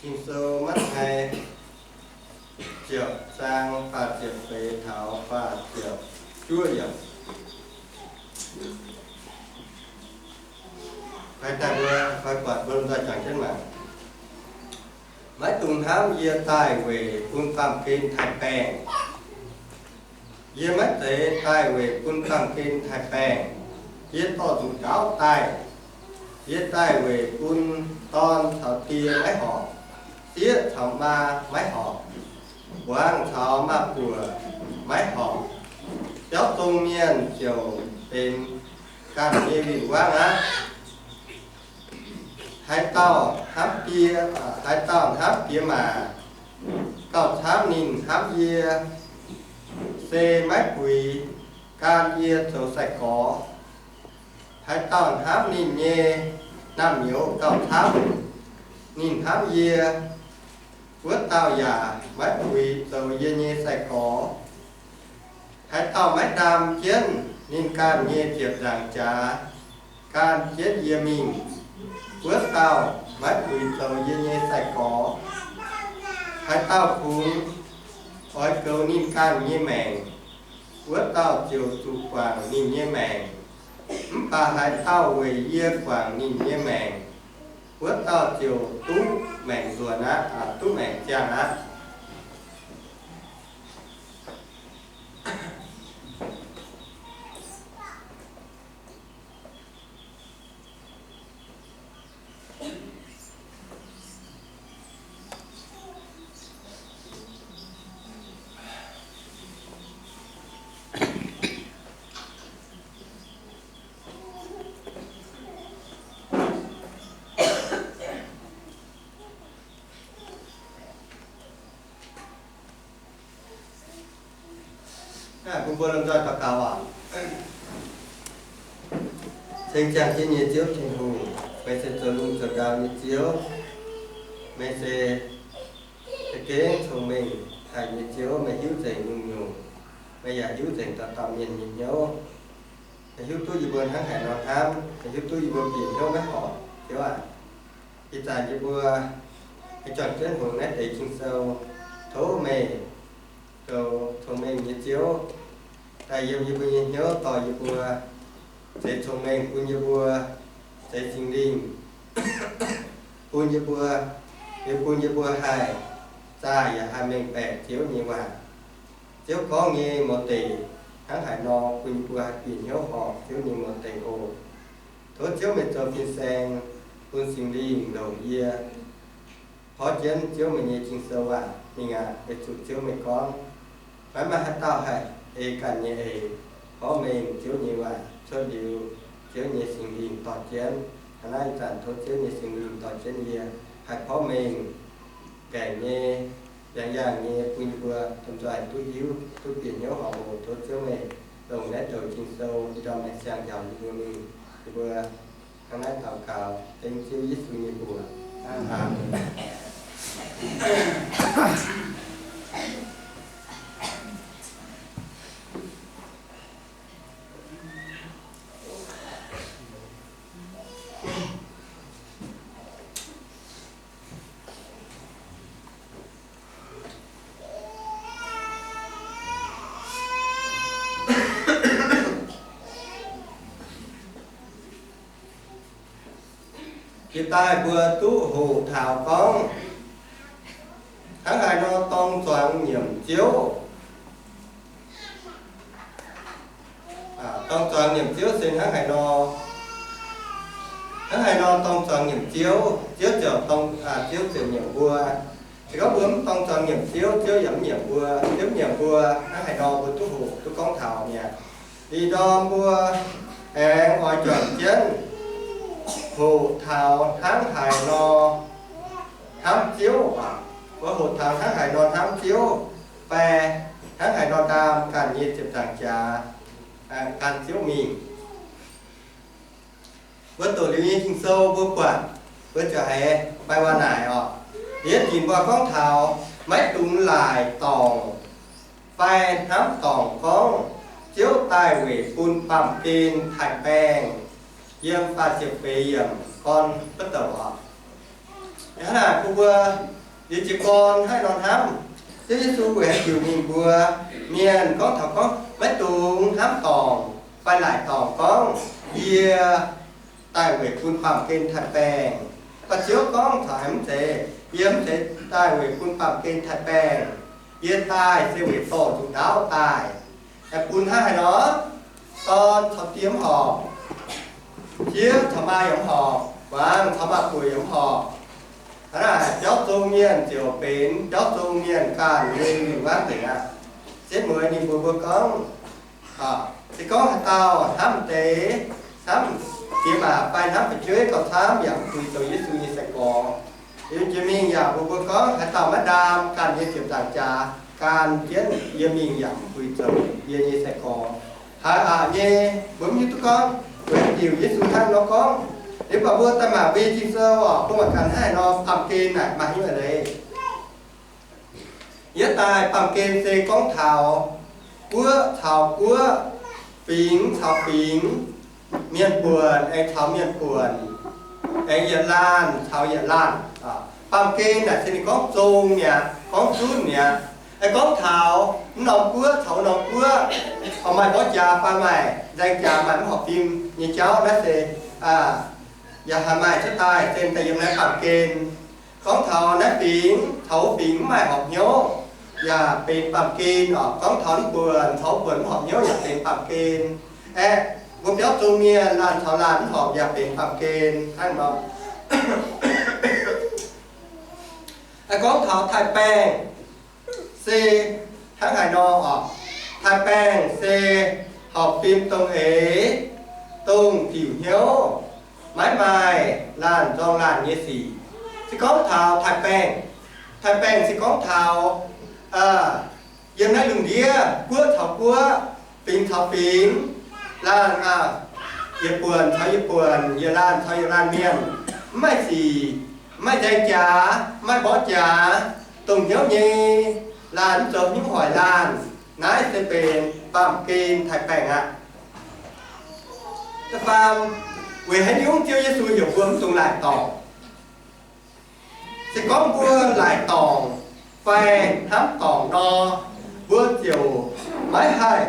Ging-Sou Matv^taai ziepc zaang faah ziepc feix taux faah ziepc juov yiemc. Fai daaih mbuo fai buatc mbuo lomh nzoih jangx jienv mangc. Maiv dungx hnamv yie daaih weic bun baamh gen taaix-baengh. Yie maiv zeiz daaih weic bun baamh gen taaix-baengh. Yie dorh nzuqc ndaauv daaih. Yie daaih weic bun dorn caux die maiv horpc, sieqv caux maa maiv horpc, muangx caux maa-buoc maiv horpc. Biauv zong mienh ziouc benx ganh nyei win-wangv aqv. Haaix dauh hnamv die, haaix dauh hnamv diex maac, gauh camv ninh hnamv yie, se maiv buix gan yie zoux sai-gorx. Haaix dauh hnamv ninh nyei naamh nyouz gauh camv ninh hnamv yie, wuov dauh yaac maiv buix zoux yie nyei sai-gorx. Haaix dauh maiv ndaam jienv ninh ganh nyei ziepc nzaangc jaax gan jienv yie mingh, wuov dauh maiv buix zoux yie nyei sai-gorx. Haaix dauh kungx oix goux ninh ganh nyei maengc, wuov dauh ziouc zuqc guangc ninh nyei maengc. Mv baac haaix dauh weic yie guangc ninh nyei maengc, wuov dauh ziouc duqv maengc nzuonx aqv, duqv maengc ziangh aqv. Bun mbuo lomh nzoih daux gaux oc. Ceng ziangh jienv nyei Ziouv Tin-Hungh, meih se zoux lungh zoux ndau nyei Ziouv. Meih se za'gengh cong-mengh haic nyei Ziouv. Meih hiuv nzengc nyungc-nyungc. Meih yaac hiuv nzengc dauh dauh mienh nyei hnyouv. Meih hiuv duqv yie mbuo hnangv haaix nor hnamv. Meih hiuv duqv yie mbuo bieqc hnyouv maiv horpc, Ziouv aac. Ih zanc yie mbuo juangc jienv hngongx naaiv deix Ging-Sou, tov meih zoux cong-mengh nyei Ziouv, daaih yiem yie mbuo nyei hnyouv dorh yie mbuo, zeix cong-mengh bun yie mbuo, zeix Singx Lingh bun yie mbuo, liuz bun yie mbuo haih zaah yaac haih mengh baeqc Ziouv nyei waac. Ziouv gorngv nyei mouz deic hnangv haaix nor bun yie mbuo haih bieqc hnyouv horpc Ziouv nyei mouz deic oc. Tov Ziouv meih zoux fin-saeng bun Singx Lingh longc yie, porv jienv Ziouv meih nyei Ging-Sou waac mingh aqv. Weic zuqc Ziouv meih gorngv, maiv maaih haaix dauh haih ei ganh nyei eix porv mengh Ziouv nyei waac cuotv liuz, Ziouv nyei Singx Lingh dorh jienv. Hnangv naaiv ih zanc tov Ziouv nyei Singx Lingh dorh jienv yie haih porv mengh, gaengh nyei, yangh yangh nyei bun yie mbuo domh nzoih duqv hiuv, duqv bieqc hnyouv horpc oc. Tov Ziouv meih longc naaiv douc Ging-Sou ndorm aengx siang-njaaux yie mbuo mingh. Yie mbuo hnangv naaiv daux gaux dengv Ziouv Yesu nyei mbuox. Aamen. Jiex daaih mbuo duqv hoqc taux gorngv hnangv haaix nor dorng zuangx nyiemc Ziouv. Dorng zuangx nyiemc Ziouv se hnangv haaix nor? Hnangv haaix nor dorng zuangx nyiemc Ziouv, Ziouv ziouc dorng, Ziouv ziouc nyiemc mbuo. Se gorngv mbuo mv dorng zuangx nyiemc Ziouv, Ziouv yaac mv nyiemc mbuo. Ziouv nyiemc mbuo hnangv haaix nor mbuo duqv hoqc duqv gorngv taux mi'aqv. Ih ndorm mbuo aengx oix juangc jienv hoqc taux hnangv haaix nor hnamv Ziouv. Mbuo hoqc taux hnangv haaix nor hnamv Ziouv, fai hnangv haaix nor ndaam ganh nyei ziepc nzaangc jaax gan Ziouv mingh. Mbuo doqc liuz nyei Ging-Sou mbuo buatc, mbuo ziouc haiz fai waac naaic oc. Yietv dingc mbuo gorngv taux maiv dungx laaic dorngc fai hnamv dorngc gorngv Ziouv daaih weic bun baamh gen taaix-baengh, yiem faah ziepc feix yiemc gorn buonv douc oc. Hnangv naaic bun mbuo Liuz jiez gorn hnangv nor hnamv, Ziouv Yesu weic haaix diuc mingh mbuox mienh gorngv taux gorngv maiv dungx hnamv dorngc fai laaic dorngc gorngv, yie daaih weic bun baamh gen taaih baengh. Mv baac Ziouv gorngv taux haaix mv zeiz, yie mv zeiz daaih weic bun baamh gen taaih baengh. Yie daaih se weic dorh nzuqc ndaauv daaih, bun hnangv haaix nor, dorn caux die mv horpc, sieqv caux maa yaac mv horpc, muangx caux maa-buoc yaac mv horpc. Hnangv naaic biauv zong mienh ziouc benx biauv zong mienh ganh nyei mienh waac nzengc aqv. Setv mueiz ninh mbuo mbuo gorngv, se gorngv haaix dauh hnamv deix, hnamv diex maac fai hnamv fu'jueiv gauh camv yaac mv puix zoux Yesu nyei sai-gorx. Liuz jiex mingh yaac mbuox mbuo gorngv, haaix dauh maiv ndaam ganh nyei ziepc nzaangc jaax, gan jienv yie mingh yaac mv puix zoux yie nyei sai-gorx. Haiz aqc nyei, mbuo mv hiuv duqv gorngv weic haaix diuc Yesu hnangv nor gorngv. Liuz baac mbuo daaih mangc mbuo nyei Ging-Sou oc, mbuo mangc gaax hnangv haaix nor baamh gen naaic maaih hnyouv eix leiz. Yietv daaih baamh gen se gorngv taux guoqv caux guoqv, fingx caux fingx, mienh buonc aengx caux mienh buonc, aengx yietc laanh caux yietc laanh. Baamh gen naaic se ninh gorngv zong mi'aqv, gorngv zunv mi'aqv. Aengx gorngv taux mv norm guoqv caux wuov norm guoqv, horpc maaih mborqv jaax fai maaih nzaeng jaax, maaih mv horpc fim nyei jauv, naaiv se yaac haih maaih cuotv daaih, se daaih yiem naaiv baamh gen. Gorngv taux naaiv fingx caux wuov fingx mv maaih horpc hnyouv yaac benx baamh gen oc. Gorngv taux mv buonc caux mv buonc mv horpc hnyouv yaac benx baamh gen. Aeqv, mbuo biauv zong mienh laanh caux laanh mv horpc yaac benx baamh gen hnangv nor. Gorngv taux taaih baengh se hnangv haaix nor oc? Taaih baengh se horpc fim dongh eix, dongh diuc hnyouv, maiv maaih laanh nzorng laanh nyei sic. Se gorngv taux taaih baengh, taaih baengh se gorngv taux yiem naaiv lungh ndiev guoqv caux guoqv, fingx caux fingx, laanh, yietc buonc caux yietc buonc, yietc laanh caux yietc laanh mienh, mv maaih sic, mv maaih nzaeng jaax, mv maaih mborqv jaax, dongh hnyouv nyei, laanh mv zoux hnyouv hoic laanh. Naaiv se benx baamh gen taaih baengh aqv. Da'faam, weic haaix nyungc Ziouv Yesu heuc mbuo mv dungx laaic dorngc? Se gorngv mbuo laaic dorngc fai hnamv dorngc nor, mbuo ziouc maiv haih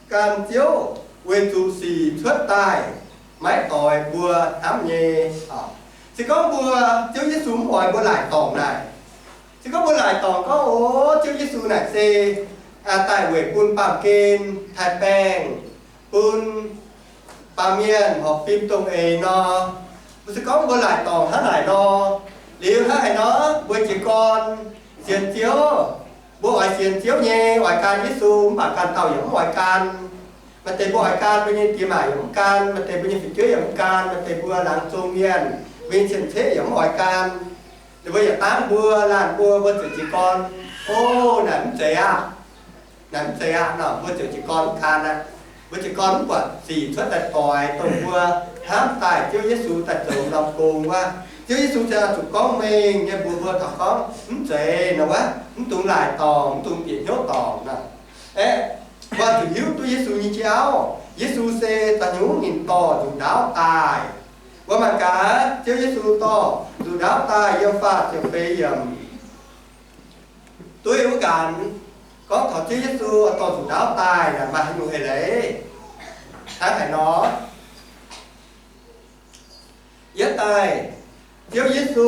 gan Ziouv, weic zuqc sic cuotv daaih maiv doix mbuo hnamv nyei. Se gorngv mbuo, Ziouv Yesu mv oix mbuo laaic dorngc naaic, se gorngv mbuo laaic dorngc gorngv, O, Ziouv Yesu naaic se daaih weic bun baamh gen taaih baengh, bun baamh mienh horpc fim dongh eix nor, mbuo se gorngv mbuo laaic dorngc hnangv naaic nor, liuz hnangv haaix nor mbuo jiez gorn sienx Ziouv? Mbuo oix sienx Ziouv nyei, oix gan Yesu, mv baac ganh dauh yaac mv oix gan. Maaih deix mbuo oix gan, mbuo nyei diex maac yaac mv gan, maaih deix mbuo nyei fu'jueiv yaac mv gan, maaih deix mbuo laangz zong mienh, mbuo nyei cien-ceqv yaac mv oix gan. Ninh mbuo yaac dangv mbuo, laanh mbuo, mbuo ziouc jiez gorn, O, naaic mv zeiz aqv. Naaic mv zeiz aqv nor, mbuo ziouc jiez gorn mv gan aqv. Mbuo jiez gorn mv buatc sic cuotv daaih doix dongh mbuo hnamv daaih Ziouv Yesu daaih zoux norm gong wuov. Ziouv Yesu se oix zuqc gorngv mengh nyei mbuox mbuo taux gorngv mv zeiz nor wuov, mv dungx laaic dorngc, mv dungx bieqc hnyouv dorngc nor. Aeqv, mbuo zuqc hiuv duqv Yesu nyei jauv. Yesu se da'nyungc ninh dorh nzuqc ndaauv daaih. Mbuo mangc gaax, Ziouv Yesu dorh nzuqc ndaauv daaih yiem faah ziepc feix yiemc. Duqv wuov nqanx gorngv taux Ziouv Yesu dorh nzuqc ndaauv daaih naaic maaih haaix nyungc eix leiz? Hnangv haaix nor? Yietv daaih, Ziouv Yesu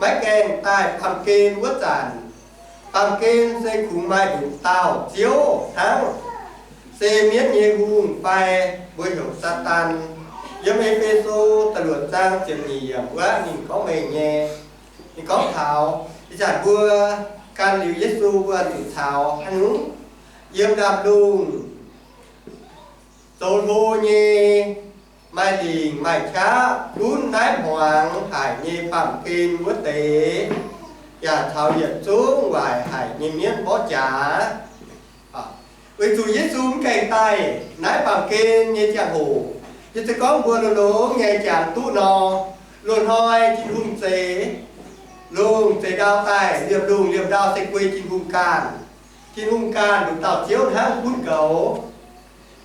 maiv gaengh daaih baamh gen wuov zanc, baamh gen se kungx maaih nduqc dauh ziouv hnangv, se mienv nyei hungh fai mbuo heuc Saadaan. Yiem E^fe^so da'luoqc zaang ziepc nyeic yiemc wuov ninh gorngv mengh nyei. Ninh gorngv taux ih zanc mbuo gan liuz Yesu mbuo zuqc caux haaix nyungc? Yiem ndaamv-lungh zoux hlo nyei, maaih lingc maaih qaqv gunv naaiv hmuangx haic nyei baamh gen wuov deix, yaac caux yietc zungv waaic haic nyei mienv mborqv jaax. Weic zuqc Yesu mv gaengh daaih naaiv baamh gen nyei ziangh hoc, yie se gorngv mbuo longx-longx nyei jangx duqv nor, loz-hnoi Tin-Hungh zeix lungh zeix ndau daaih, liemh lungh liemh ndau se guei Tin-Hungh ganh. Tin-Hungh ganh nduqc dauh Ziouv hnangv gunv goux.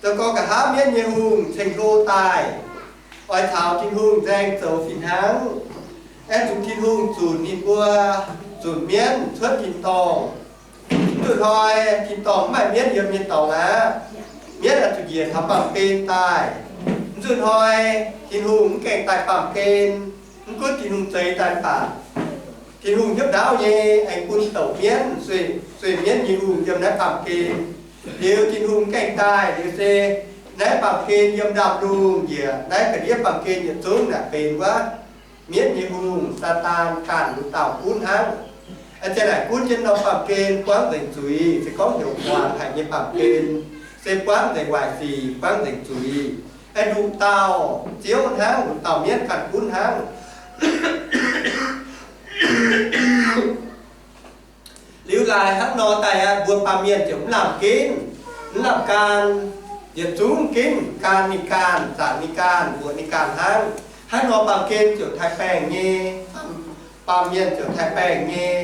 Zoux gorngv nqa'haav mienv nyei hungh ceng-hlo daaih, oix caux Tin-Hungh nzaeng zoux fih hnangv. Aengx zuqc Tin-Hungh zunc ninh mbuo zuqc mienv cuotv tin-dorngh. Mv zuqc hnoi tin-dorngh mv maaih mienv yiem nyei dorngx aqv. Mienv oix zuqc njiec taux baamh gen daaih. Mv zuqc hnoi Tin-Hungh mv gaengh daaih baamh gen, mv gunv Tin-Hungh zeix daaih mv baac Tin-Hungh hnyouv ndaauv nyei aengx bun douc mienv, sueih mienv nyei hungh yiem naaiv baamh gen. Liuz Tin-Hungh mv gaengh daaih liuz se naaiv baamh gen yiem ndaamv-lungh njiec, naaiv ga'ndiev baamh gen yietc zungv naaic benx wuov mienv nyei hungh, Saadaan, ganh wuov dauh gunv hnangv. A'jang naaic gunv jienv norm baamh gen buangv nzengc zuiz, se gorngv heuc muangx haic nyei baamh gen, se buangv nzengc waaic sic, buangv nzengc zuiz. Aengx nduqc dauh ziouv hnangv, nduqc dauh mienv ganh gunv hnangv. Liuz laaix hnangv nor daaih aqv, mbuo baamh mienh ziouc mv lamh ginv, mv lamh gaanh, yietc zungv ginv gaanh ninh gaanh, zaangc ninh gaanh, mbuoqc ninh gaanh hnangv. Hnangv nor baamh gen ziouc taaih baengh nyei, baamh mienh ziouc taaih baengh nyei,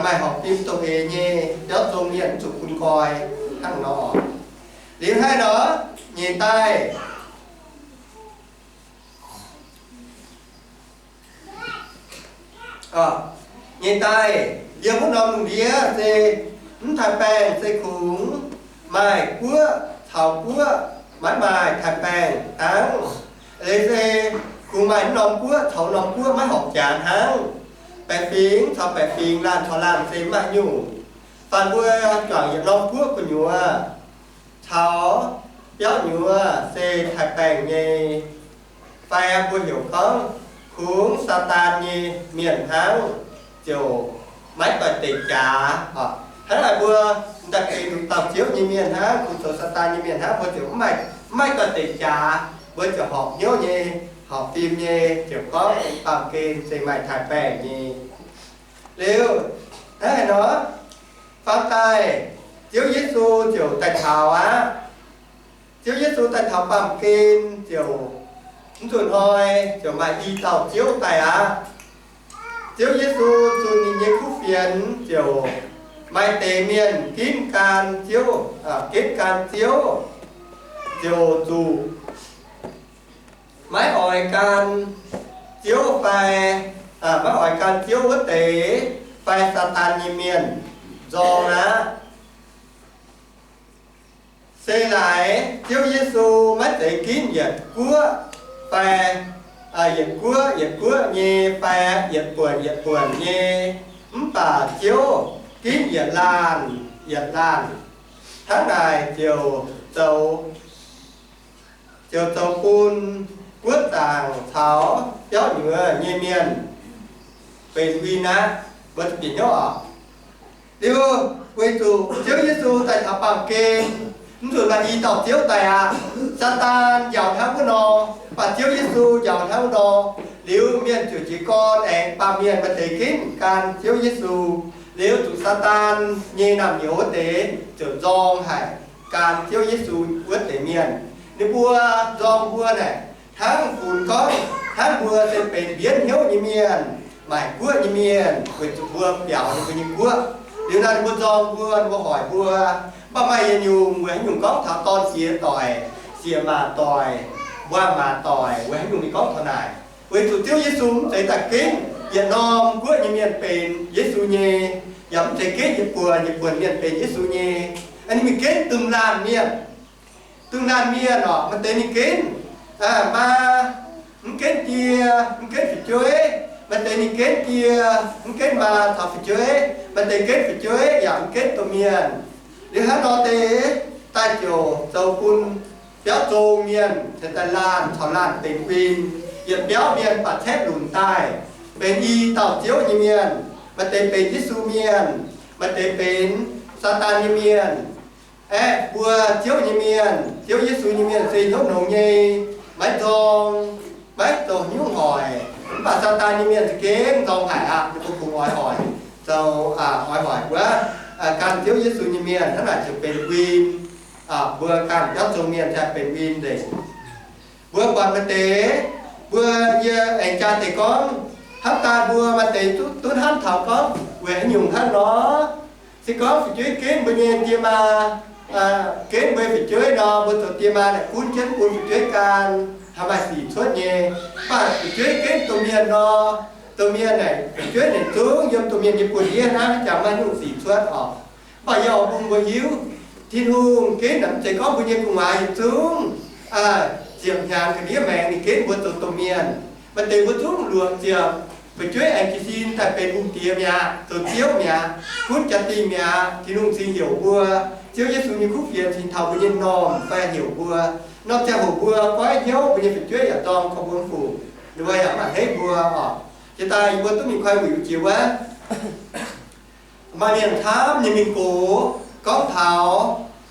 maaih horpc fim dongh eix nyei, biauv zong mienh zuqc bun nqoi hnangv nor. Liuz hnangv nor, nyeic daaih nyei daaih, yiem wuov norm lungh ndiev se mv taaih baengh se kungx maaih guoqv caux guoqv maiv maaih taaih baengh hnangv. Leiz se kungx maaih norm guoqv caux norm guoqv maiv horpc jaax hnangv. Baeqc fingx caux baeqc fingx, laanh caux laanh se maiv nyungc. Faanh mbuo juangc yietc norm guoqv gu'nyuoz caux biauv nyuoz se taaih baengh nyei. Fai mbuo heuc gorngv kungx Saadaan nyei mienh hnangv ziouc maiv doix-dekc jaax. Hnangv naaic mbuo m'daaih benx nduqc dauh Ziouv nyei mienh hnangv, kungx zoux Saadaan nyei mienh hnangv, mbuo ziouc maiv, maiv doix-dekc jaax. Mbuo ziouc horpc hnyouv nyei, horpc fim nyei, ziouc gorngv baamh gen se maaih taaih baengh nyei. Liuz, hnangv naaic nor, faam daaih, Ziouv Yesu ziouc daaih taux aqv. Ziouv Yesu daaih taux baamh gen ziouc mv zuqc hnoi ziouc maaih i dauh Ziouv daaih aqv. Ziouv Yesu zunh ninh nyei kuv fienx ziouc maaih deix mienh ginv gan Ziouv, ginv gan Ziouv, ziouc zuqc maiv oix gan Ziouv fai, maiv oix gan Ziouv wuov deix fai Saadaan nyei mienh nzorng aqv. Se laaix Ziouv Yesu maiv zeiz ginv yietc guoqv fai, yietc guoqv yietc guoqv nyei fai yietc buonc yietc buonc nyei, mv baac Ziouv ginv yietc laanh yietc laanh. Hnangv naaic ziouc zoux, ziouc zoux bun guoqv zaangc caux biauv nyuoz nyei mienh benx win aqv. Mbuo bieqc hnyouv oc. Liuz, weic zuqc Ziouv Yesu daaih taux baamh gen, mv zuqc maaih i dauh Ziouv daaih aqv. Saadaan njaaux hnangv wuov nor, mv baac Ziouv Yesu njaaux hnangv wuov nor, liuz mienh ziouc jiez gorn aengx baamh mienh maaih deix ginv gan Ziouv Yesu. Liuz zuqc Saadaan nyei naamh nyouz wuov deix ziouc nzorng haic gan Ziouv Yesu wuov deix mienh. Ninh mbuo nzorng mbuo naaic, hnangv funx gorngv hnangv mbuo se benx mbienv hnyouv nyei mienh, maaic guoqv nyei mienh, weic zuqc mbuo biaux ninh mbuo nyei guoqv. Liuz naaiv ninh mbuo nzorng mbuo, ninh mbuo hoic mbuo, mv baac maaih yietc nyungc weic haaix nyungc gorngv taux dorn siex doic, siex maac doic, mbuo maac doic, weic haaix nyungc ninh gorngv taux naaic? Weic zuqc Ziouv Yesu mv zeiz daaih ginv yietc norm guoqv nyei mienh benx Yesu nyei, yaac mv zeiz ginv yietc buonc yietc buonc mienh benx Yesu nyei. Ninh mingh ginv domh laanh mienh. Domh laanh mienh oc, maaih deix ninh ginv maa, mv ginv die, mv ginv fu'jueiv. Maaih deix ninh ginv die, mv ginv maa caux fu'jueiv. Maaih deix ginv fu'jueiv yaac mv ginv domh mienh. Liuz hnangv nor deix daaih ziouc zoux bun biauv zong mienh cingx daaih laanh caux laanh benx win. Yietc biauv mienh baac caeqv lunc daaih benx i dauh Ziouv nyei mienh. Maaih deix benx Yesu mienh, maaih deix benx Saadaan nyei mienh. Aeqv, mbuo Ziouv nyei mienh, Ziouv Yesu nyei mienh se hnyouv longx nyei, maiv nzorng, maiv zoux nyungc hoic. Mv baac Saadaan nyei mienh za'gengh nzorng haic aqv. Ninh mbuo kungx oix hoic, zoux, oix hoic wuov, gan Ziouv Yesu nyei mienh hnangv naaic ziouc benx win. Mbuo ganh biauv zong mienh ziouc benx win nzengc. Mbuo buatc maaih deix, mbuo, yie aengx jaa deix gorngv, hnamv daaih mbuo maaih deix duqv hnamv taux gorngv weic haaix nyungc hnangv nor. Se gorngv fu'jueiv ginv mbuo nyei die maa, ginv mbuo nyei fu'jueiv nor, mbuo zoux die maa naaic gunv jienv bun fu'jueiv gan, haih maaih sic cuotv nyei. Mv baac fu'jueiv ginv domh mienh nor, Domh mienh naaic fu'jueiv naaic zungv yiem domh mienh nyei buoz-ndiev hnangv, jangx maiv nyungc sic cuotv oc. Mv baac yie oix bun mbuo hiuv, Tin-Hungh ginv naaic mv zeiz gorngv mbuo nyei gu'nguaaz yietc zungv ziepc hnyangx ga'ndiev maengx ninh ginv mbuo zoux domh mienh. Maaih deix mbuo zungv luoqc ziepc fu'jueiv aengx jiez sin daaih benx hungh diex mi'aqv, zoux ziouv mi'aqv, gunv jaa-dingh mi'aqv. Tin-Hungh cingx heuc mbuo, Ziouv Yesu nyei kuv fienx cingx taux mbuo nyei m'normh fai heuc mbuo. Norm ziangh hoc mbuo goiv hnyouv mbuo nyei fu'jueiv yaac zorng korv-mbuo mv fungc, ninh mbuo yaac mv baac hneiv mbuo oc. Jiex daaih yie mbuo duqv mingh koi wuic jiex wuov. Maaih mienh camv nyei mingh gox gorngv taux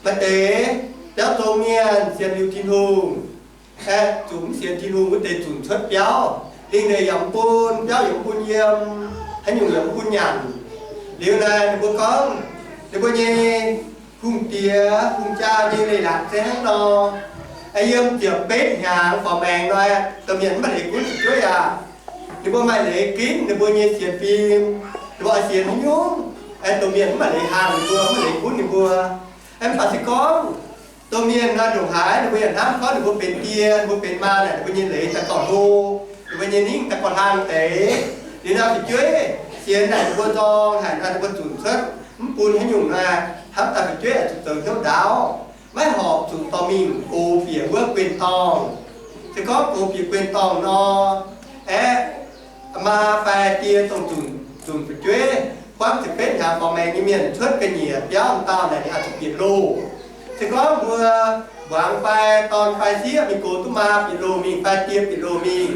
maaih deix biauv zong mienh sienx liuz Tin-Hungh, aeqv, zuqc mv sienx Tin-Hungh wuov deix zunc cuotv biauv. Lingh leiz yaac mv bun, biauv yaac mv bun yiem, haaix nyungc yaac mv bun nyanc. Liuz naaic ninh mbuo gorngv, ninh mbuo nyei hungh diex hungh jaa nyei leiz-latc se hnangv nor, aeqv, yiem ziepc betv hnyangx faaux maengx nor, domh mienh mv maaih leiz gunv fu'jueiv aqv. Ninh mbuo maaih leiz ginv ninh mbuo nyei sienx fim, ninh mbuo oix sienx haaix nyungc, aeqv, domh mienh mv maaih leiz hlang ninh mbuo, mv maaih leiz gunv ninh mbuo. Aeqv, mv baac se gorngv domh mienh nor ndongc haaix, ninh mbuo yaac hnamv gorngv ninh mbuo benx die, ninh mbuo benx maa naaic, ninh mbuo nyei leiz daaih gauh hlo, ninh mbuo nyei ningv daaih gauh hlang deix. Liuz nor fu'jueiv sienx naaic ninh mbuo nzorng haic nor, ninh mbuo zunc cuotv mv bun haaix nyungc nor, hnamv daaih fu'jueiv oix zuqc zoux hnyouv ndaauv, maiv horpc zuqc dorh mingh gox bieqc wuov guenh dorngh. Se gorngv gox bieqc guenh dorngh nor, aeqv, maa fai die dongh zunc, zunc fu'jueiv buangv ziepc betv hnyangx faaux maengx nyei mienh cuotv ga'nyiec biauv m'dauh naaic, ninh oix zuqc bieqc loh. Se gorngv mbuo muangx fai dorn fai sieqv mingh gox duqv maa bieqc loh mingh fai die bieqc loh mingh,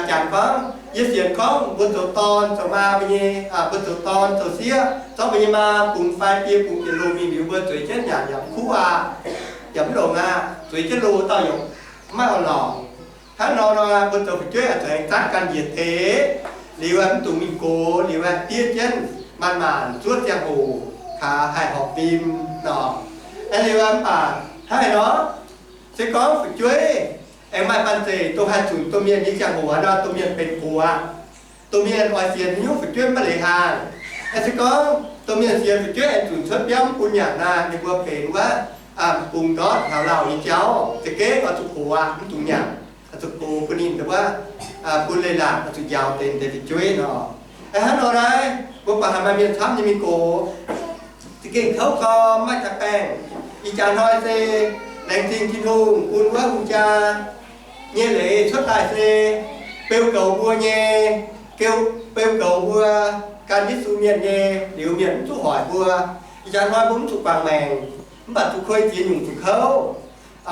jangx gorngv, yie sienx gorngv mbuo zoux dorn zoux maa mbuo nyei, mbuo zoux dorn zoux sieqv zorqv mbuo nyei maa bungx fai die bungx bieqc loh mingh liuz, mbuo zueiz jienv nyanc yaac mv kuv aqv, yaac mv longx aqv, zueiz jienv loh dauh yaac maiv orn-lorqc. Hnangv nor nor, mbuo zoux fu'jueiv oix zuqc aengx zaangv ganh njiec deix, liuz mv dungx mingh gox, liuz diev jienv maanc-maanc zuov ziangh hoc, kaax haih horpc fim nor. Liuz mv baac hnangv haaix nor, se gorngv fu'jueiv aengx maaih banh zeic dongh haih zunc domh mienh nyei ziangh hoc nor, domh mienh benx gox aqv. Domh mienh oix sienx haaix nyungc fu'jueiv maiv leiz hlang. Se gorngv domh mienh sienx fu'jueiv aengx zunc cuotv biauv mv bun nyanc nor, ninh mbuo benx wuov bungx ndortv taux lauh nyei jauv, za'gengh oix zuqc gox aqv, mv dungx nyanc, oix zuqc gox bun ninh wuov, bun leiz-latc oix zuqc njaaux deix deix fu'jueiv nor. Hnangv nor naaiv, mbuo buatc haaix maaih mienh camv nyei mingh gox, za'gengh kouv gormx maiv taux baengh. Ih jaax hnoi se laengz zingh Tin-Hungh bun wuov hungh jaa nyei leiz cuotv daaih se beu goux mbuo nyei, beu goux mbuo gan Yesu mienh nyei, liuz mienh mv duqv hoic mbuo. Ih jaax hnoi mbuo mv zuqc guangc maengc, mv baac zuqc kuei ziex nyungc zuqc kouv.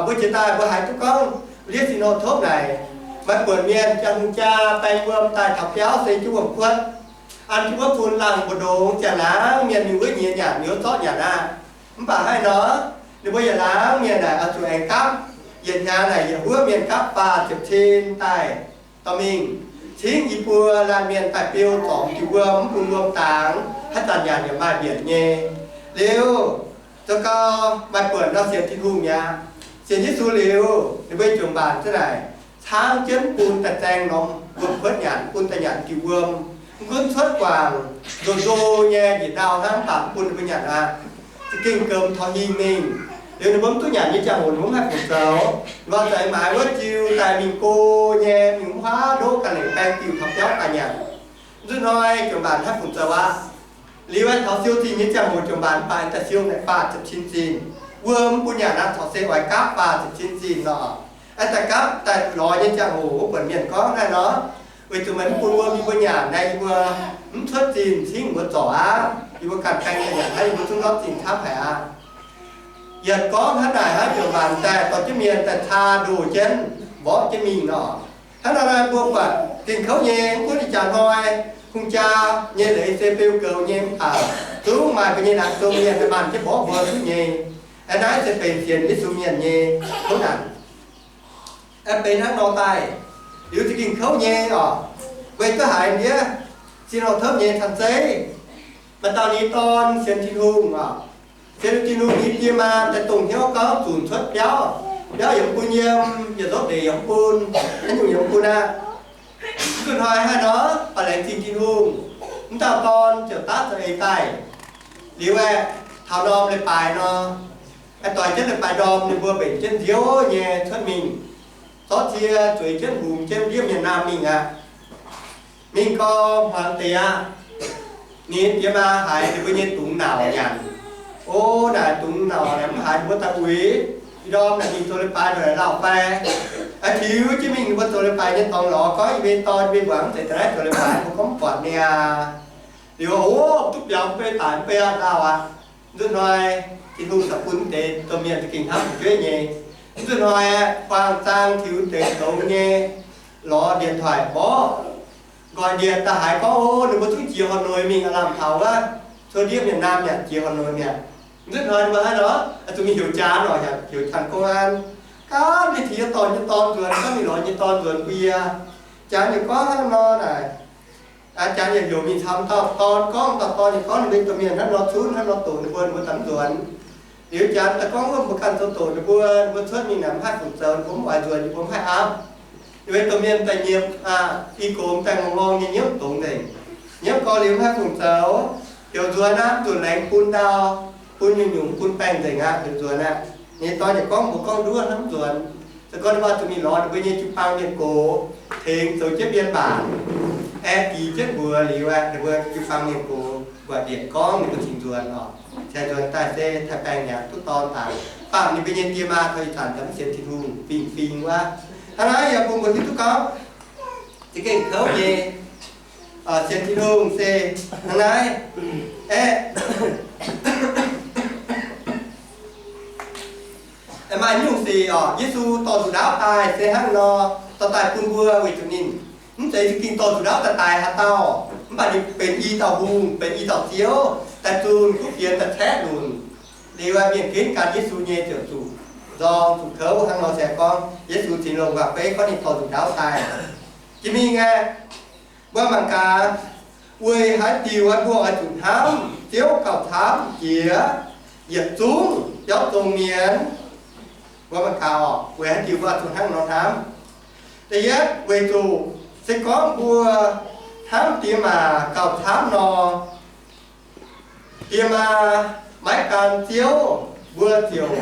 Mbuo jiex daaih mbuo haiz duqv gorngv Liev Sino tov naaic, maaih buonc mienh ziangh hungh jaa baeng wuom daaih taux biauv se jienv wuom-kuotv. An jienv wuov bun laangh mbu'ndongx ziangh laangz mienh mingh wuov nyiex nyanc, mingh wuov zorqv nyanc aqv. Mv baac hnangv nor, ninh mbuo yietc laangz mienh naaic oix zuqc aengx gapv, yietc hnyangx naaic yietc huov mienh gapv faah ziepc cin daaih dorh mingh cingv i buo laanh mienh daaih beu zorc diuc wuom, mv bun wuom dangx, haaix zanc nyanc yaac maaih mbienc nyei. Liuz, zaux gau, maaih buonc nor sienx Tin-Hungh mi'aqv. Sienx Yesu liuz, ninh mbuo juangc maanc zunv naaic, caangv jienv mv bun daaih zaeng norm wuom-kuotv nyanc, mv bun daaih nyanc diuc wuom. Mv gunv cuotv guangc nzo-nzo nyei njiec ndau hnangv, mv baac mv bun ninh mbuo nyanc aqv. Za'gengh goux taux hingh mingh. Liuz ninh mbuo mv duqv nyanc nyei ziangh hoc ninh mbuo mv haih fungc zoux. Ninh mbuo za'eix maaiz wuov jiu daaih mingh go nyei, mingh mv huaav ndoqv ga'lengc baeng diuh taux biauv daaih nyanc. Nzunc hnoi juangc maanc haih fungc zoux aqv. Liuz aengx taux siou zinh nyei ziangh hoc juangc maanc mv baac daaih siou naaic faah ziepc cin zinh. Wuom mv bun nyanc aqv, corc se oix gapv faah ziepc cin zinh nor. Aengx daaih gapv daaih lorz nyei ziangh hoc wuov buonc mienh gorngv naaiv nor, weic zuqc meih mv bun wuom yie mbuo nyanc naaiv, yie mbuo mv cuotv zinh cingv mbuo zorc aqv. Yie mbuo ganh baeng daaih nyanc naaiv, yie mbuo zungv ndortv zinh camv haic aqv. Yietc gorngv hnangv naaic hnangv, juangc maanc daaih dorh jienv mienh daaih caa ndoh jienv, mborqv jienv mingh nor. Hnangv nor naaiv mbuo buatc gengh kouv nyei. Mv gunv ih jaax hnoi hungh jaa nyei leiz se beu goux nyei mv baac, zungv maaih mbuo nyei laangz zong mienh maaih jienv mborqv mbuo duqv nyei. Aeqv, naaiv se benx sienx Yesu mienh nyei kouv naanc. Aeqv, benx hnangv nor daaih, liuz za'gengh kouv nyei oc. Weic duqv haiz ndiev sin nor tov nyei cang zeiv, maaih dauh ninh dorn sienx Tin-Hungh oc. Sienx Tin-Hungh, ninh die maa daaih dongh hnyouv gorngv zunc cuotv biauv, biauv yaac mv bun yiem, yietc zorqv ndeic yaac mv bun, haaix nyungc yaac mv bun aqv. Mv zuqc hnoi haaix nor, baac laengz zingh Tin-Hungh, mv dauh dorn ziouc daav za'eix daaih. Liuz aeqv, taux norm leiz-baaix nor, aeqv, doix jienv leiz-baaix ndorm, ninh mbuo mbenc jienv nziouv nyei cuotv mingh, zorqv cie zueiz jienv hungx jienv ndiev mienh naamh mingh aqv. mingh gau hmuangx deix aqv. Ninh diex maa haiz ninh mbuo nyei dungz nauc nyanc. O, naaic dungz nauc naaic mv haiz ninh mbuo daaih uix. Ih ndorm naaic mingh zoux leiz-baaix nzunc naaic lauh fai? Aa, tiux jienv mingh ninh mbuo zoux leiz-baaix nyei dorngx lorz gorngv, yie mbuo dorn mbuo muangx zeiz daaih naaiv zoux leiz-baaix, mbuo gorngv mv buatc niaa. Liuz, o, duqv biaux mv bei daic mv bei aqv, lauh aqv. Nzunc hnoi Tin-Hungh caux bun deix domh mienh za'gengh hnamv fu'jueiv nyei. Nzunc hnoi buangh zaang tiux deix zoux nyei lorz điện thoại mborqv, nqoi điện daaih haiz gorngv, o, ninh mbuo zungv jiex Hà Nội mingh aav lamh taux wuov, cuotv ndiev mienv naamh mi'aqv, jiex Hà Nội mi'aqv. Nzunc hnoi ninh mbuo hnangv nor, zuqc mingh heuc jaan oc, heuc ทาง公安. Gaanv mingh tengx nyei dorn, nyei dorn nzuonx, gaanv mingh lorz nyei dorn nzuonx bun yie. Jaan yaac gorngv hnangv nor naaic, jaan yaac heuc mingh camv dauh dorn gorngv, dauh dorn yaac gorngv ninh mbuo domh mienh hnangv nor cunv, hnangv nor doqc ninh mbuo, ninh mbuo daaih mv nzuonx. Liuz jaan daaih gorngv wuov mbuo ganh zoux doqc ninh mbuo, ninh mbuo cuotv mingh naaic mv haih fungc zoux, ninh mbuo mv oix nzuonx, ninh mbuo mv haih aapv. Ninh mbuo domh mienh daaih nyiemc, i gox daaih ngorng ngorng nyei nyiemv dongz nzengc. Nyiemv gorx liuz mv haih fungc zoux, heuc nzuonx aqv, nzuonx laengz bun ndau, bun nyungc-nyungc, bun baengh nzengc aqv, heuc nzuonx aqv. Ninh nyei dorn yaac gorngv mbuox gorngv nduov hnamv nzuonx. Se gorngv ninh mbuo zuqc mingh lorz ninh mbuo nyei jiu-baang mienh gox tengx zoux jienv biên bản, aengx dix jienv mbuox liuz aqv, ninh mbuo jiu-baang mienh gox buatc yietc gorngv ninh mbuo cingx nzuonx oc. Cingx nzuonx daaih se taaih baengh hnyangx duqv dorn daaih, baac ninh mbuo nyei die maa taux ih zanc daaih mv sienx Tin-Hungh fingx-fingx wuov. Hnangv naaiv yaac bun mbuo hiuv duqv gorngv za'gengh kouv nyei, sienx Tin-Hungh se hnangv naaiv. Aeqv, maaih nyungc sic oc, Yesu dorh nzuqc ndaauv daaih se hnangv nor, dorh daaih bun mbuo weic zuqc ninh mv zeiz za'gengh dorh nzuqc ndaauv daaih daix haaix dauh, mv baac ninh benx i dauh hungh, benx i dauh Ziouv, daaih zunh kuv fienx daaih caeqv lunc. Liuz mienh ginv gan Yesu nyei ziouc zuqc nzorng zuqc kouv hnangv nor se gorngv Yesu cingx longc waac-beiv gorngv ninh dorh nzuqc ndaauv daaih. Jiex mingh aeqv, mbuo mangc gaax, weic haaix diuc mbuo oix zuqc hnamv Ziouv gauh camv jiex yietc zungv biauv zong mienh? Mbuo mangc gaax oc, weic haaix diuc mbuo oix zuqc hnangv nor hnamv? Da'yietv, weic zuqc se gorngv mbuo hnamv diex maac gauh camv nor, diex maa maiv gan Ziouv, mbuo ziouc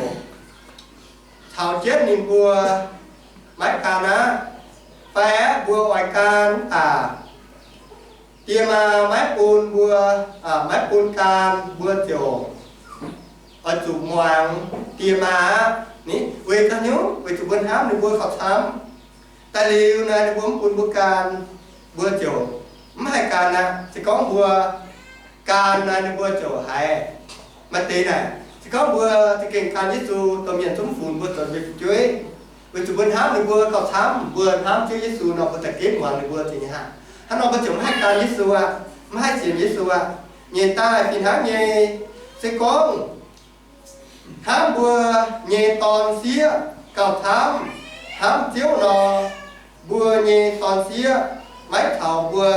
caux jienv ninh mbuo maiv gan aqv. Fai aeqv, mbuo oix gan mv baac diex maa maiv bun mbuo, maiv bun gan, mbuo ziouc oix zuqc muangx diex maa aqv. Weic haaix nyungc? Weic zuqc mbuo hnamv ninh mbuo gauh camv. Daaih liuz naaic ninh mbuo mv bun mbuo gan, mbuo ziouc mv haih gan aqv. Se gorngv mbuo gan naaic ninh mbuo ziouc haiz maaih deix naaic. Se gorngv mbuo za'gengh gan Yesu, domh mienh zungv mv funx mbuo zoux ninh mbuo fu'jueiv. Weic zuqc mbuo hnamv ninh mbuo gauh camv, mbuo hnamv Ziouv Yesu nor, mbuo daaih ginv muangx ninh mbuo zingh nyei aqv. Hnangv nor mbuo ziouc mv haih gan Yesu aqv, mv haih sienx Yesu aqv. Nyeic daaih fih hnangv nyei, se gorngv hnamv mbuo nyei dorn sieqv gauh camv hnamv Ziouv nor, mbuo nyei dorn sieqv maiv caux mbuo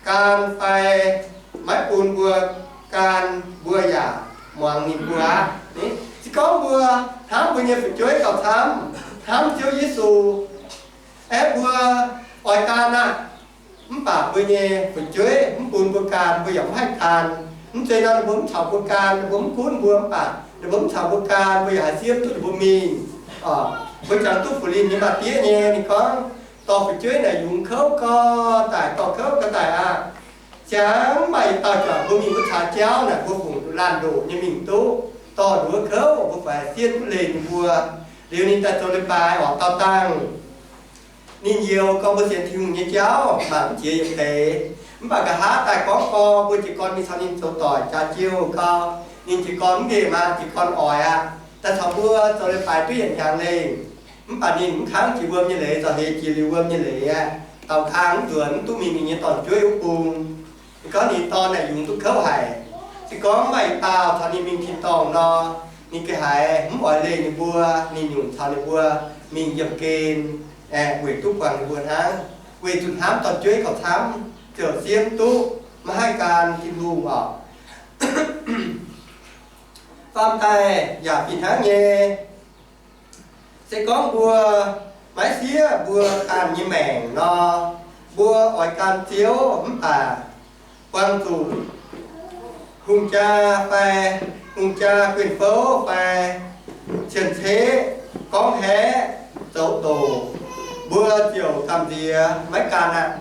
gan fai maiv bun mbuo gan, mbuo yaac muangx ninh mbuo aqv. Se gorngv mbuo hnamv mbuo nyei fu'jueiv gauh camv hnamv Ziouv Yesu, aeqv, mbuo oix gan aqv. Mv baac mbuo nyei fu'jueiv mv bun mbuo gan, mbuo yaac mv haih gan. Mv zeiz nor ninh mbuo mv caux mbuo gan, ninh mbuo mv gunv mbuo, mv baac ninh mbuo mv caux mbuo gan, mbuo yaac haih siemv duqv ninh mbuo mingh. Mbuo jangx duqv Fu^lin nyei maa-diev nyei, ninh gorngv, dorh fu'jueiv naaic yungz kouv gau daaih, dorh kouv gau daaih aqv. Ziangx maaih yietc dauh juangc mbuo mingh wuov caax jauv naaic, mbuo fungc laanh ndoqc nyei mingh duqv, dorh ninh wuov kouv, mbuo faix siev duqv leih ninh mbuo. Liuz ninh daaih zoux leiz-baaix oc, dau dangh ninh youx gorngv mbuo sienx Tin-Hungh nyei jauv mangc mv jiex yietc deix. Mv baac nqa'haav daaih gorngv gorngv mbuo jiez gorn mingh caux ninh zoux doic jaax jiouh gau, ninh jiez gorn mv nqemh aqv, jiez gorn oix aqv. Daaih caux mbuo zoux leiz-baaix duqv yietc hnyangx lengh, mv baac ninh mv kangv jiex wuom nyei leiz, zauh heix jiex liuz wuom nyei leiz aqv. Daaux nqaang mv nzuonx, mv duqv mingh ninh nyei dorn-jueiv wuov bung. Ninh gorngv ninh dorn naaic yungz duqv kouv haic. Se gorngv maaih yietc dauh caux ninh mingh tin-dorngh nor, ninh ga'haiz mv oix leih ninh mbuo, ninh nyungc caux ninh mbuo mingh yiem gen, aeqv, weic duqv buangh ninh mbuo hnangv. Weic zuqc hnamv dorn-jueiv gauh camv, ziouc siemv duqv maiv haih gan Tin-Hungh oc. Faam daaih yaac fih hnangv nyei. Se gorngv mbuo maiv siev mbuo ganh nyei maengc nor, mbuo oix gan Ziouv mv baac buangh zuqc hungh jaa fai, hungh jaa guen fouv fai cien-ceqv gorngv haeqv zoux doqc, mbuo ziouc gamh nziex maiv gan aqv.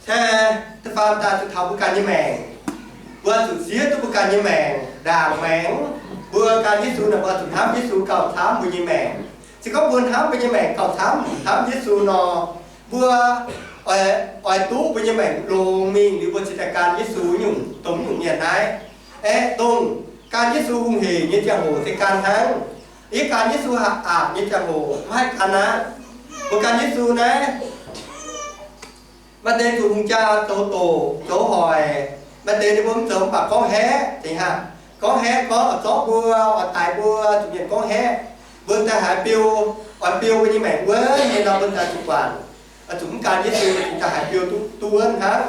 Naaiv da'faam daaih zuqc taux mbuo ganh nyei maengc. Mbuo zuqc siev duqv mbuo ganh nyei maengc, ndaangc maengc. Mbuo gan Yesu naaic, mbuo zuqc hnamv Yesu gauh camv mbuo nyei maengc. Se gorngv mbuo hnamv mbuo nyei maengc gauh camv, hnamv Yesu nor, mbuo oix, oix duqv mbuo nyei maengc longx mingh liuz, mbuo cingx daaih gan Yesu nyungc, dongh nyungc mienh naaiv. Aeqv, dongh gan Yesu hungh heic nyei ziangh hoc se gan hnangv. Yie gan Yesu aqc nyei ziangh hoc mv haih gan aqv. Mbuo gan Yesu naaiv, maaih deix zuqc hungh jaa zoux doqc zoux hoic, maaih deix ninh mbuo mv zoux mv baac gorngv haeqv, zeiz hnangv gorngv haeqv, gorngv oix zorqv mbuo, oix daix mbuo, zuqc mienh gorngv haeqv. Mbuo daaih haiz biou, oix biou mbuo nyei maengc wuonv nyei nor, mbuo daaih zuqc guangc, zuqc mv gan Yesu, zuqc daaih haiz biou duqv wuonv hnangv.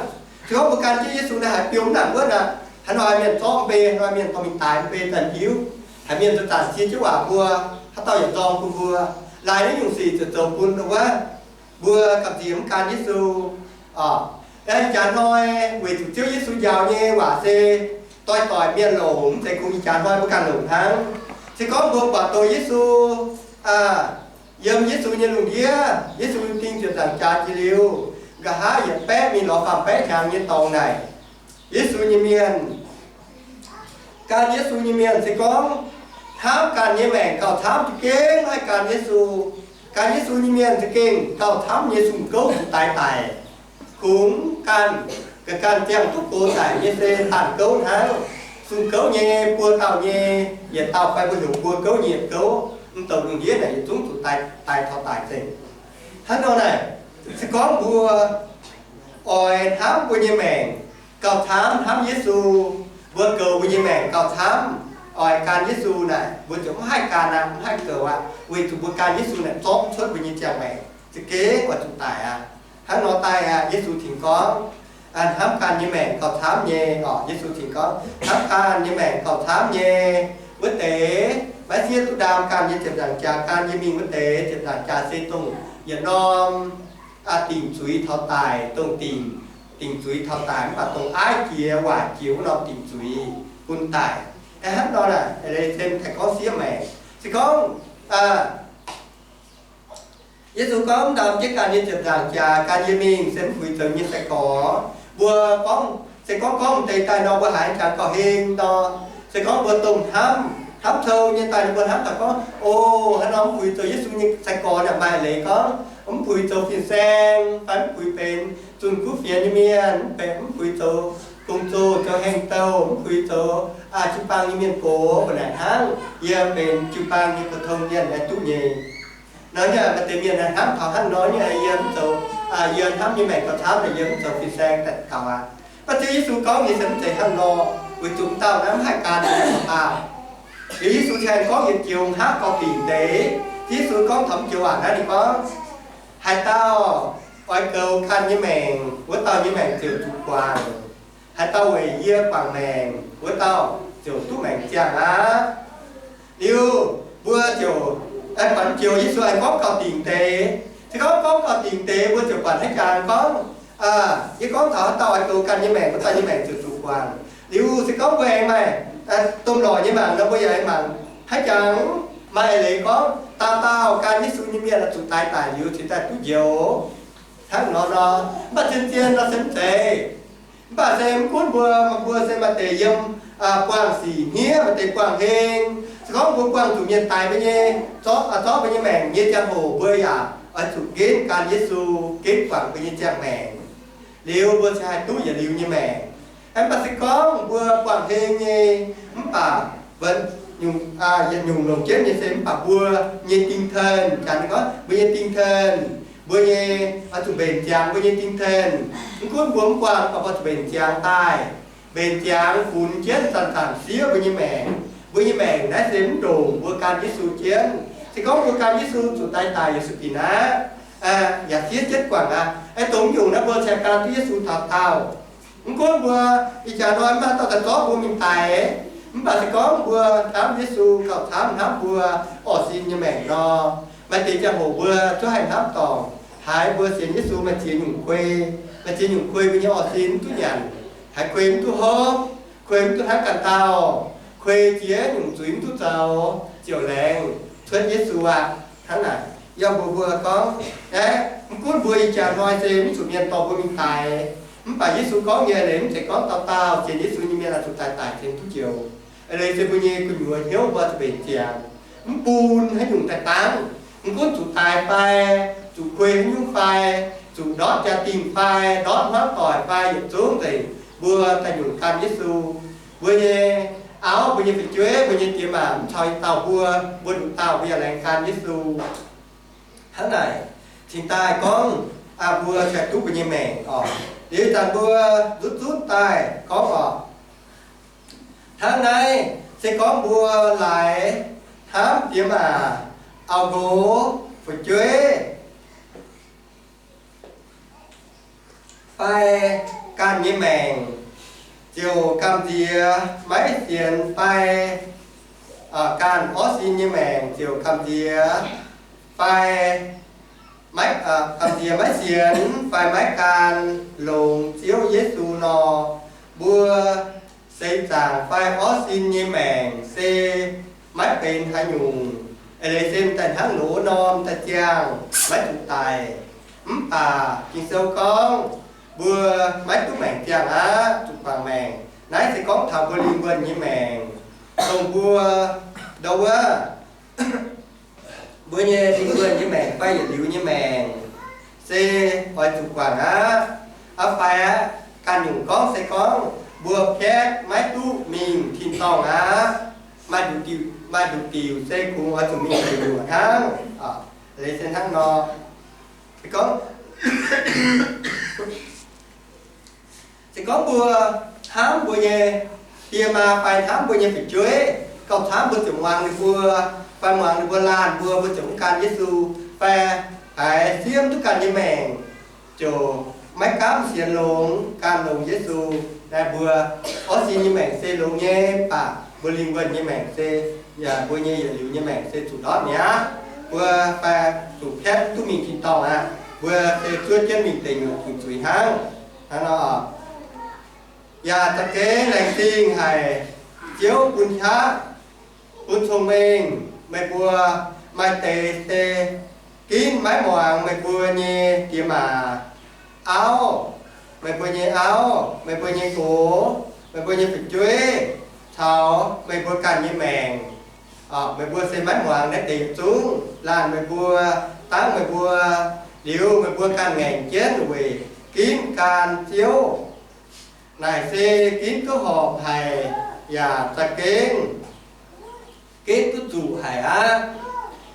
Se gorngv mbuo gan jienv Yesu naaiv haiz biou mv nangc wuonv aqv, haaix nor mienh zorqv mv bei, haaix nor mienh dorh mingh daix mv bei daaih hiuv. Haiz mienh zanc-zanc cie jienv waac mbuo, haaix dauh yaac nzorng bun mbuo. Laaix naaiv nyungc sic ziouc zoux bun wuov mbuo gamh nziex mv gan Yesu. Ih jaax hnoi weic zuqc Ziouv Yesu njaaux nyei waac se doix-doix mienh longc, mv zeiz kungx ih jaax hnoi mbuo ganh longc hnangv. Se gorngv mbuo buatc doz Yesu yiem Yesu nyei lungh ndiev, Yesu ding ziepc nzaangc jaax jiex liuz, nqa'haav yietc baeqv mingh lorz faam baeqv hnyangx nyei dorngx naaic, Yesu nyei mienh gan Yesu nyei mienh se gorngv hnamv ganh nyei maengc gauh camv, za'gengh haih gan Yesu. Gan Yesu nyei mienh za'gengh gauh camv nyei sung gouv zuqc daix daic. Kungx ganh, ganh ziangh duqv gox daic nyei se daanh gouv hnangv. Sung gouv nyei, buo dauh nyei, yietc dauh fai mbuo heuc buo gouv nyei yietc gouv, mv douc lungh ndiev naaic yietc zungv zuqc daix taux daic nzengc. Hnangv nor naaic, se gorngv mbuo oix hnamv mbuo nyei maengc gauh camv hnamv Yesu, mbuo goux mbuo nyei maengc gauh camv, oix gan Yesu naaic, mbuo ziouc mv haih gan aqv, mv haih goux aqv, weic zuqc mbuo gan Yesu naaic zorqv mv cuotv mbuo nyei ziangh maengc, za'gengh oix zuqc daic aqv. Hnangv nor daaih aqv, Yesu tengx gorngv, hnamv ganh nyei maengc gauh camv nyei. Orqc, Yesu tengx gorngv, hnamv ganh nyei maengc gauh camv nyei wuov deix, maiv siev duqv ndaam ganh nyei ziepc nzaangc jaax gan nyei mingh wuov deix ziepc nzaangc jaax se dongh yietc norm dingc zuiz taux daic, dongh dingc, dingc zuiz taux daic, mv baac dongh aiv jiex waaic jiex wuov norm dingc zuiz bun daic. Hnangv nor naaic, leiz se daaih gorngv siev maengc. Se gorngv Yesu gorngv, ndaam jienv ganh nyei ziepc nzaangc jaax gan yie mingh, se mv puix zoux nyei sai-gorx. Mbuo gorngv, se gorngv gorngv deix daaih nor, mbuo haiz jangx gauh heng nor, se gorngv mbuo domh hnamv, hnamv cou nyei daaih, mbuo hnamv daaih gorngv, o, haaix nor mv puix zoux Yesu nyei sai-gorx naaic, maaih leiz gorngv mv puix zoux fin-saeng, fai mv puix benx zunh kuv fienx nyei mienh, mv benx, mv puix zoux gong-zoh, zoux heng-douh, mv puix zoux jiu-baang nyei mienh gox, mbuo naaic hnangv yie benx jiu-baang nyei pou-tong mienh naaiv duqv nyei. Nor yie maaih deix mienh hnamv taux hnangv nor nyei, yie mv zoux, yie hnamv nyei maengc gauh camv, yie mv zoux fin-saeng daaih gaux aqv. Mv baac Ziouv Yesu gorngv nyei se mv zeiz hnangv nor, weic zuqc dauh naaiv mv haih gan taux daauh. Liuz Yesu cingx gorngv yietc joux haav gorx-dinc deix. Yesu gorngv taux joux waac naaiv, ninh gorngv, haaix dauh oix goux ganh nyei maengc, wuov dauh nyei maengc ziouc zuqc guangc. Haaix dauh weic yie guangc maengc, wuov dauh ziouc duqv maengc ziangh aqv. Liuz mbuo ziouc, buatc joux Yesu aengx gorngv gauh dingc deix. Se gorngv gorngv gauh dingc deix, mbuo ziouc buatc haaix jangx gorngv, yie gorngv taux haaix dauh oix goux ganh nyei maengc, wuov dauh nyei maengc ziouc zuqc guangc. Liuz se gorngv mbuo aengx maaih domh lorqc nyei mangc nor, mbuo yaac aengx mangc haaix jangx, maaih leiz gorngv dauh dauh gan Yesu nyei mienh oix zuqc daix daic liuz cingx daaih duqv njoux. Hnangv nor nor, mv baac zien-zien nor se mv zeiz. Mv baac se mv gunv mbuo, mbuo se maaih deix yiem buangh sic hniev, maaih deix buangh heng. Se gorngv mbuo buangh zuqc mienh daix mbuo nyei, zorqv, zorqv mbuo nyei maengc nyei ziangh hoc, mbuo yaac oix zuqc nqenv gan Yesu, nqenv guangc mbuo nyei ziangh maengc. Liuz mbuo cingx haih duqv yietc liuz nyei maengc. Mv baac se gorngv mbuo buangh heng nyei, mv baac yietc nyungc longc jienv nyei se mv baac mbuo nyei ding-ten, janx gorngv mbuo nyei ding-ten, mbuo nyei, oix zuqc mbenc ziangx mbuo nyei ding-ten. Mv gunv mbuo mv buangh, mv baac mbuo zuqc mbenc ziangx daaih. Mbenc ziangx funx jienv zanc-zanc siev mbuo nyei maengc. Mbuo nyei maengc naaiv se mv ndongc mbuo gan Yesu jienv. Se gorngv mbuo gan Yesu zuqc daix daic Yesu bieqc naaiv, yaac siev jienv guangc aqv. Aengx dongh nyungc naaiv mbuo cingx gan duqv Yesu taux daauh. Mv gunv mbuo ih jaax hnoi mv maaih dauh daaih zorqv mbuo mingh daix, mv baac se gorngv mbuo hnamv Yesu gauh camv hnamv mbuo orqv sin nyei maengc nor, maaih deix ziangh hoc mbuo zungv haih hnamv dorngc, haiz mbuo sienx Yesu maaih ziex nyungc kuei. Maaih ziex nyungc kuei mbuo nyei orqv sin mv duqv nyanc, haiz kuei mv duqv hopv, kuei mv duqv hnangv ganh dauh, kuei ziex nyungc zuiz mv duqv zoux, ziouc laengz cuotv Yesu aqv. Hnangv naaic, yiem mbuo mbuo gorngv, aeqv, mv gunv mbuo ih jaax hnoi se mv zuqc mienh dorh mbuo mingh daix, Mv baac Yesu gorngv nyei leiz mv zeiz gorngv dauh dauh sienx Yesu nyei mienh oix zuqc daic daic cingx duqv njoux. Eix leiz se mbuo nyei gu'nyuoz hnyouv mbuo zuqc mbenc ziangx, mv bun haaix nyungc daaih dangv. Mv gunv zuqc daic fai, zuqc kuei haaix nyungc fai, zuqc ndortv jaa-dingh fai, ndortv hmuangv doic fai, yietc zungv nzengc mbuo daaih nyungc gan Yesu. Mbuo nyei auv, mbuo nyei fu'jueiv, mbuo nyei diex maac mv caux yietc dauh mbuo, mbuo nduqc dauh mbuo yaac laengz gan Yesu. Hnangv naaic, cingx daaih gorngv, aa, mbuo haih duqv mbuo nyei maengc oc. Liuz zanc mbuo nzutv zunv daaih gorngv oc. Hnangv naaiv se gorngv mbuo laaix hnamv diex maac, auv nqox, fu'jueiv, fai ganh nyei maengc ziouc gamh nziex maiv sienx fai, ganh orv sin nyei maengc ziouc gamh nziex fai maiv, gamh nziex maiv sienx fai maiv gan longx Ziouv Yesu nor, mbuo seix zaangc fai orv sin nyei maengc se maiv benx haaix nyungc. Eix leiz se m'daaih hnangv loz norm daaih ziangh, maiv zuqc daic. Mv baac Ging-Sou gorngv mbuo maiv duqv maengc ziangh aqv, zuqc guangc maengc. Naaiv se gorngv taux mbuo lingh wuonh nyei maengc, dongh mbuo ndau wuov mbuo nyei lingh wuonh nyei maengc fai yietc liuz nyei maengc se oix zuqc guangc aqv. Aa, fai aqv, ganh nyungc gorngv se gorngv mbuo piatv maiv duqv mingh tin-dorngh aqv. Maaih nduqc diuc, maaih nduqc diuc se kungx oix zuqc mingh gu'nyuoz hnangv. Leiz se hnangv nor. Se gorngv, se gorngv mbuo hnamv mbuo nyei die maa fai hnamv mbuo nyei fu'jueiv, gauh camv mbuo ziouc muangx ninh mbuo, fai muangx ninh mbuo laanh mbuo, mbuo ziouc mv gan Yesu, fai haiz siev mv duqv ganh nyei maengc, ziouc maiv gaamv sienx longx, gan longx Yesu. Naaiv mbuo orv sin nyei maengc se longx nyei, mv baac mbuo lingh wuonh nyei maengc se, yaac mbuo nyei yietc liuz nyei maengc se zuqc ndortv mi'aqv. Mbuo fai zuqc piatv duqv mingh tin-dorngh aqv. Mbuo se zuov jienv mingh deic nyuoqc zuqc zuiz hnangv. Hnangv nor, yaac za'gengh laengz zingh haic Ziouv bun qaqv, bun cong-mengh meih mbuo. Maaih deix se ginv maiv muangx meih mbuo nyei diex maac auv, meih mbuo nyei auv, meih mbuo nyei nqox, meih mbuo nyei fu'jueiv, caux meih mbuo ganh nyei maengc. Meih mbuo se maiv muangx naaiv deix yietc zungv. Laanh meih mbuo, dangv meih mbuo, liuz meih mbuo ganh ngaengc jienv weic ginv gan Ziouv. Naaic se ginv duqv horpc haic yaac za'gengh ginv duqv zuqc haic aqv.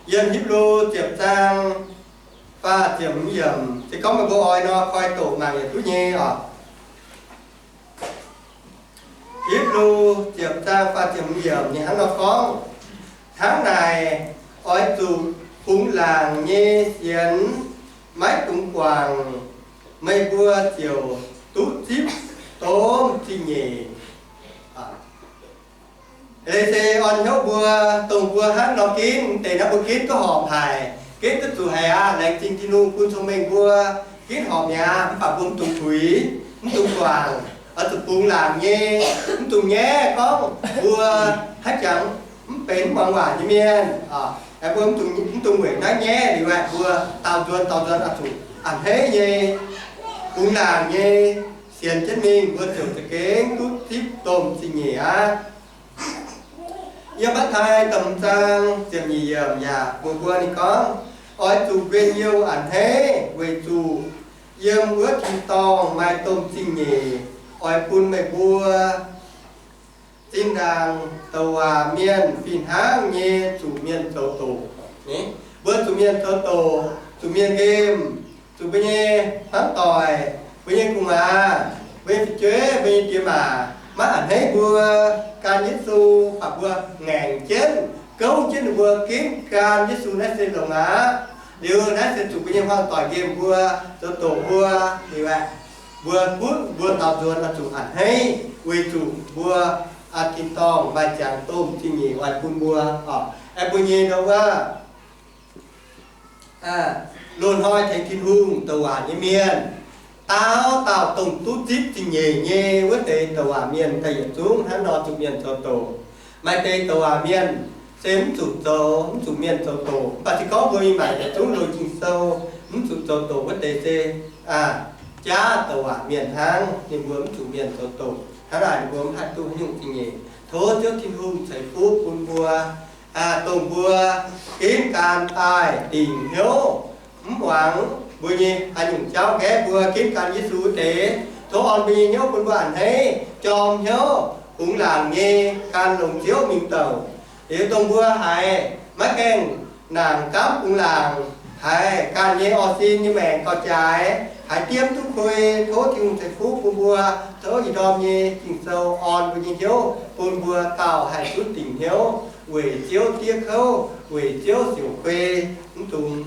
Yiem Hipv^lu ziepc zaang faah ziepc hmz yiemc, se gorngv meih mbuo oix nor, koi doqc mangc yietc duqv nyei oc. Hipv^lu ziepc zaang faah ziepc hmz yiemc ninh hnangv nor gorngv, hnangv naaic, oix zuqc bungx laangc nyei sienx maiv dungx guangc, meih mbuo ziouc duqv zipv domh zingh nyeic. Eix leiz se orn hnyouv mbuo, dongh mbuo hnangv nor ginv, deix naaiv mbuo ginv duqv horpc haic, ginv duqv zuqc haic aqv. Laengz zingh Tin-Hungh bun cong-mengh mbuo ginv horpc mi'aqv, mv baac mbuo mv dungx tuix, mv dungx guangc, oix zuqc bungx laangc nyei, mv dungx nyaiv gorngv mbuo haiz jangx mv benx mv muangx waac nyei mienh. Mbuo mv dungx weic naaiv nyaiv liuz aeqv, mbuo daaux nzuonx daaux nzuonx oix zuqc a'hneiv nyei, bungx laangc nyei sienx jienv mingh, mbuo ziouc za'gengh duqv zipv domh zingh nyeic aqv. Yiem Matv^taai da'hmz zaang ziepc nyeic yiemc yaac mbuox mbuo ninh gorngv, oix zuqc njien-youh a'hneiv weic zuqc yiem wuov tin-dorngh maaih domh zingh nyeic oix bun meih mbuo zinh ndaangc douc waac mienh fih hnangv nyei zuqc mienh zoux doqc. Mbuo zuqc mienh zoux doqc, zuqc mienh nqemh, zuqc mbuo nyei hmuangv doic, mbuo nyei gu'nguaaz, mbuo nyei fu'jueiv, mbuo nyei diex maac maiv a'hneiv mbuo gan Yesu, baac mbuo ngaengc jienv, gouv jienv ninh mbuo ginv gan Yesu, naaiv se longx aqv. Liuz naaiv se zuqc mbuo nyei hmuangv doic nqemh mbuo, zoux doqc mbuo, liuz aeqv, mbuo gunv mbuo daaux nzuonx oix zuqc a'hneiv weic zuqc mbuo tin-dorngh maaih ziangx domh zingh nyeic oix bun mbuo. Aeqv, mbuo nyei ndau wuov loz-hnoi tengx Tin-Hungh douc waac nyei mienh, dauh dauh dongh duqv zipv zingh nyeic nyei wuov deix douc waac mienh daaih yietc zungv hnangv nor zuqc mienh zoux doqc. Maaih deix douc waac mienh se mv zuqc zoux, mv zuqc mienh zoux doqc. Mv baac se gorngv mbuo mingh mangc yietc zungv loz Ging-Sou, mv zuqc zoux doqc wuov deix se, aa, jaav douc waac mienh hnangv. Ninh mbuo mv zuqc mienh zoux doqc. Hnangv naaic ninh mbuo mv haih duqv haaix nyungc zingh nyeic. Tov Ziouv Tin-Hungh ceix fuqv bun mbuo, dongh mbuo ginv gan daaih dingc hnyouv, mv muangx mbuo nyei haaix nyungc jauv. Gaeqv mbuo ginv gan Yesu deix, tov orn mbuo nyei hnyouv bun mbuo a'hneiv jorm hnyouv, bungx laangc nyei gan longc Ziouv mingh douc. Liuz dongh mbuo haiz maiv gaengh nangc gapv bungx laangc, haiz ganh nyei orv sin nyei maengc gauh jaaix, haiz diev duqv kuei, tov Tin-Hungh ceix fuqv bun mbuo. Tov ih ndorm nyei Ging-Sou orn mbuo nyei hnyouv, bun mbuo gauh haih zutv dingc hnyouv weic Ziouv diev kouv, weic Ziouv siouc kuei, mv dungx,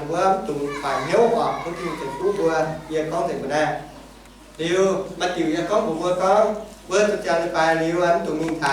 mbuo mv dungx faix hnyouv oc. Tov Tin-Hungh ceix fuqv mbuo. Yie gorngv nzengc mbuo naaiv. Liuz maaih diuc yie gorngv mbuox mbuo gorngv, mbuo zuqc ziangh leiz-baaix liuz mv dungx mingh taux